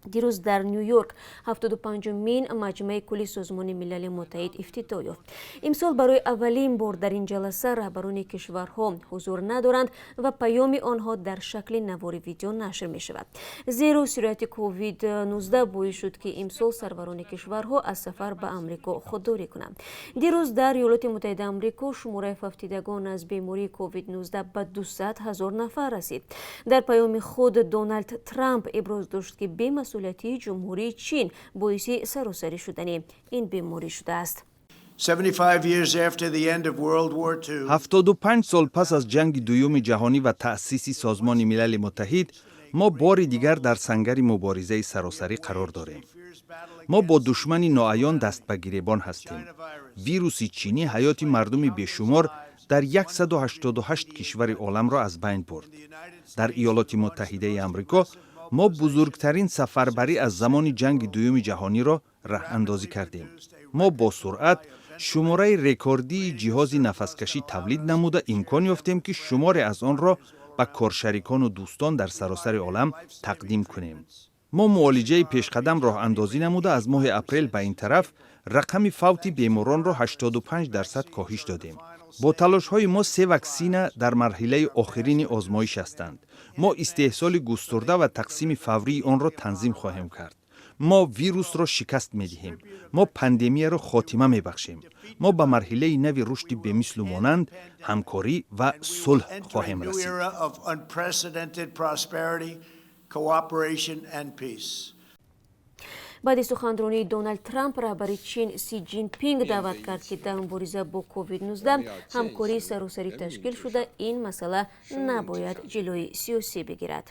Дирӯз дар Ню-Йорк 75-умин Маҷмаи кулли Созмони Милали Муттаҳид ифтитоҳ ёфт. Имсол барои аввалин бор дар ин ҷаласа раҳбарони кишварҳо ҳузур надоранд ва паёми онҳо дар шакли навори видео нашр мешавад, зеро сирояти COVID-19 боис шуд, ки имсол сарварони кишварҳо аз сафар ба Амрико худдорӣ кунанд. Дирӯз дар Иёлоти Муттаҳидаи Амрико шумораи фавтидагон аз бемории COVID-19 ба 200 ҳазор нафар расид. Дар паёми худ Доналд Трамп иброз дошт, ки бемасъулиятии Ҷумҳурии Чин боиси саросарӣ шудани ин беморӣ шудааст. 75 сол пас аз Ҷанги Дуюми Ҷаҳонӣ ва таъсиси Созмони Милали Муттаҳид мо бори дигар дар сангари муборизаи саросарӣ қарор дорем. Мо бо душмани ноаён даст ба гиребон ҳастем. Вируси чинӣ ҳаёти мардуми бешумор дар 188 кишвари оламро аз байн бурд. Дар Иёлоти Муттаҳидаи Амрико мо бузургтарин сафарбарӣ аз замони Ҷанги Дуюми Ҷаҳониро раҳандозӣ кардем. Мо бо суръат шумораи рекордии ҷиҳози нафаскашӣ тавлид намуда, имкон ёфтем, ки шуморе аз онро ба коршарикону дӯстон дар саросари олам тақдим кунем. Мо муолиҷаи пешқадам роҳандозӣ намуда, аз моҳи апрел ба ин тараф рақами фавти беморонро 85% коҳиш додем. Бо талошҳои мо се ваксина дар марҳилаи охирини озмоиш ҳастанд. Мо истеҳсоли густурда ва тақсими фаврии онро танзим хоҳем кард. Мо вирусро шикаст медиҳем. Мо пандемияро хотима мебахшем. Мо ба марҳилаи нави рушди бемислу монанд, ҳамкорӣ ва сулҳ хоҳем расид. Cooperation and peace. Баъди суханронии Доналд Трамп раҳбари Чин Си Ҷинпинг даъват кард, ки дар мубориза бо COVID-19 ҳамкории саросарӣ ташкил шуда, ин масъала набояд ҷилои сиёсӣ бигирад.